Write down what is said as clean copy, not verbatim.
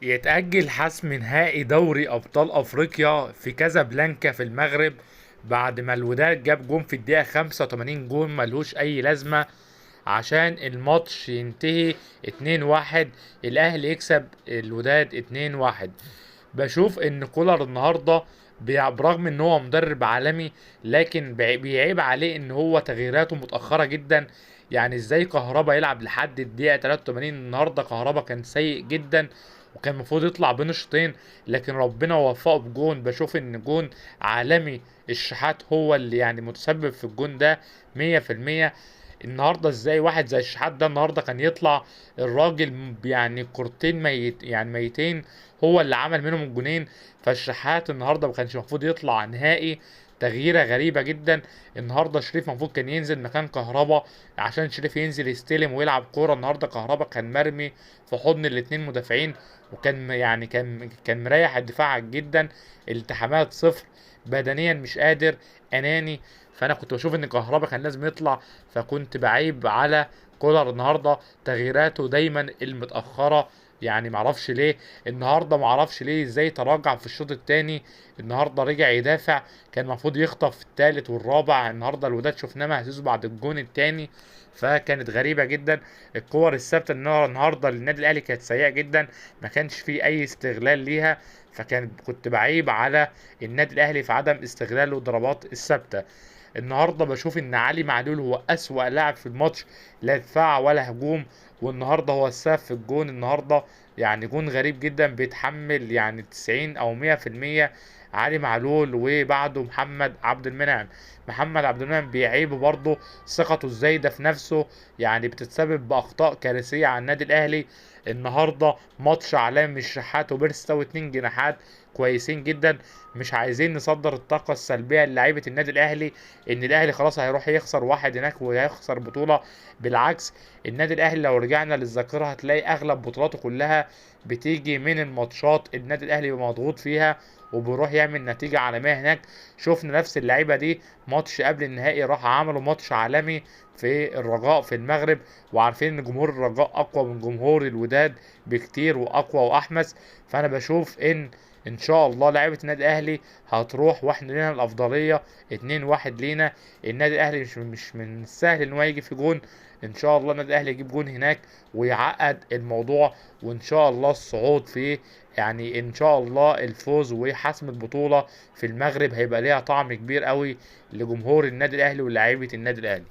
يتأجل حسم نهائي دوري أبطال أفريقيا في كازابلانكا في المغرب بعد ما الوداد جاب جون في الدقيقة 85، جون ملهوش أي لازمة عشان الماتش ينتهي 2-1، الأهلي يكسب الوداد 2-1. بشوف إن كولر النهاردة برغم إن هو مدرب عالمي لكن بيعيب عليه إن هو تغييراته متأخرة جدا. يعني إزاي كهربا يلعب لحد الدقيقة 83؟ النهاردة كهربا كان سيء جدا وكان المفروض يطلع بين الشوطين، لكن ربنا وفقه بجون. بشوف ان جون عالمي، الشحات هو اللي يعني متسبب في الجون ده 100%. النهارده ازاي واحد زي الشحات ده النهارده كان يطلع الراجل يعني كورتين ميت، يعني ميتين هو اللي عمل منهم الجونين. فالشحات النهارده ما كانش المفروض يطلع نهائي، تغييره غريبة جدا. النهارده شريف المفروض كان ينزل مكان كهربا عشان شريف ينزل يستلم ويلعب كورة. النهارده كهربا كان مرمي في حضن الاتنين مدافعين، وكان يعني كان مريح الدفاع جدا، التحامات صفر، بدنيا مش قادر، اناني. فانا كنت بشوف ان كهربا كان لازم يطلع، فكنت بعيب على كولر النهارده تغييراته دايما المتاخرة، يعني معرفش ليه النهارده، معرفش ليه ازاي تراجع في الشوط الثاني. النهارده رجع يدافع، كان المفروض يخطف الثالث والرابع. النهارده الوداد شفناه مهزوز بعد الجون الثاني، فكانت غريبة جدا. الكور الثابتة النهارده للنادي الاهلي كانت سيئه جدا، ما كانش فيه اي استغلال ليها، فكان كنت بعيب على النادي الاهلي في عدم استغلاله الضربات الثابتة. النهارده بشوف ان علي معلول هو اسوأ لاعب في الماتش، لا دفاع ولا هجوم، والنهارده هو السبب في الجون. النهارده يعني جون غريب جدا، بيتحمل يعني 90 او 100% علي معلول، وبعده محمد عبد المنعم. محمد عبد المنعم بيعيبه برضه ثقته الزايدة في نفسه، يعني بتتسبب باخطاء كارثية على النادي الاهلي. النهارده ماتش عالمي، الشحات وبيرسي تاو 2 جناحات كويسين جدا. مش عايزين نصدر الطاقة السلبية للاعيبه النادي الاهلي ان الاهلي خلاص هيروح يخسر واحد هناك وهيخسر بطوله. بالعكس، النادي الاهلي لو رجعنا للذاكرة هتلاقي اغلب بطولاته كلها بتيجي من الماتشات النادي الاهلي بيبقى مضغوط فيها وبيروح يعمل نتيجة عالمية هناك. شفنا نفس اللعيبة دي ماتش قبل النهائي راح عملوا ماتش عالمي في الرجاء في المغرب، وعارفين ان جمهور الرجاء اقوى من جمهور الوداد بكتير واقوى واحمس. فانا بشوف ان شاء الله لعيبة النادي الاهلي هتروح واحنا لينا الافضلية 2-1 لينا. النادي الاهلي مش من السهل ان هو يجي في جون، ان شاء الله النادي الاهلي يجيب جون هناك ويعقد الموضوع، وان شاء الله الصعود في يعني ان شاء الله الفوز وحسم البطولة في المغرب هيبقى ليها طعم كبير قوي لجمهور النادي الاهلي ولاعيبه النادي الاهلي.